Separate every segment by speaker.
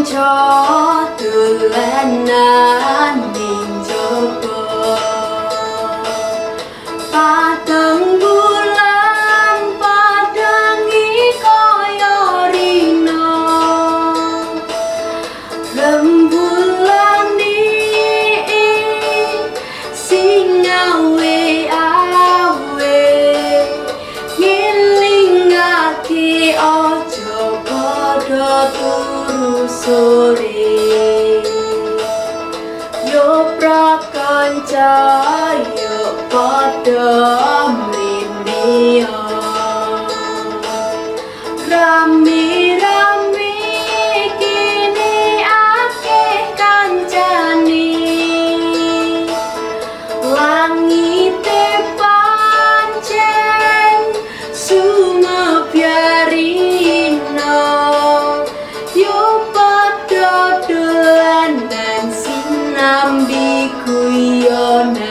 Speaker 1: Prakanca dolanan ning jaba. Padang bulan padangi kaya rina. Rembulane sing awe-awe ngelingake aja padha turu sore. Yo prakanca, yo padha mrene, rame-rame kene akeh kancane. Langite pancen sumebyar rina. Yo padha dolanan sinambi guyonan.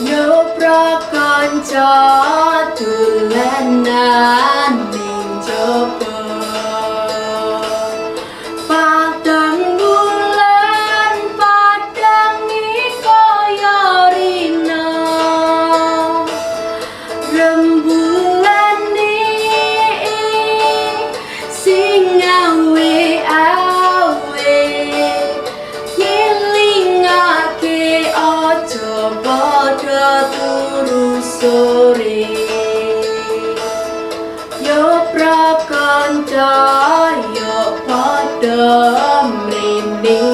Speaker 1: Yo prakanca dolanan ning jaba. Padang bulan padangi kaya rina. Rembulane sing awe-awe ngelingake aja padha turu sore. Yo prakanca, yo padha mrene,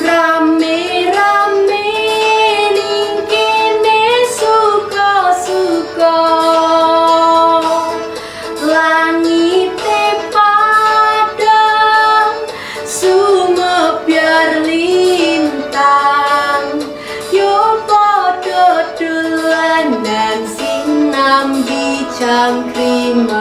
Speaker 1: rame-rame ning kene suka-suka. Langite padang sumebyar lintang. Yo padha dolanan sinambi cangkriman.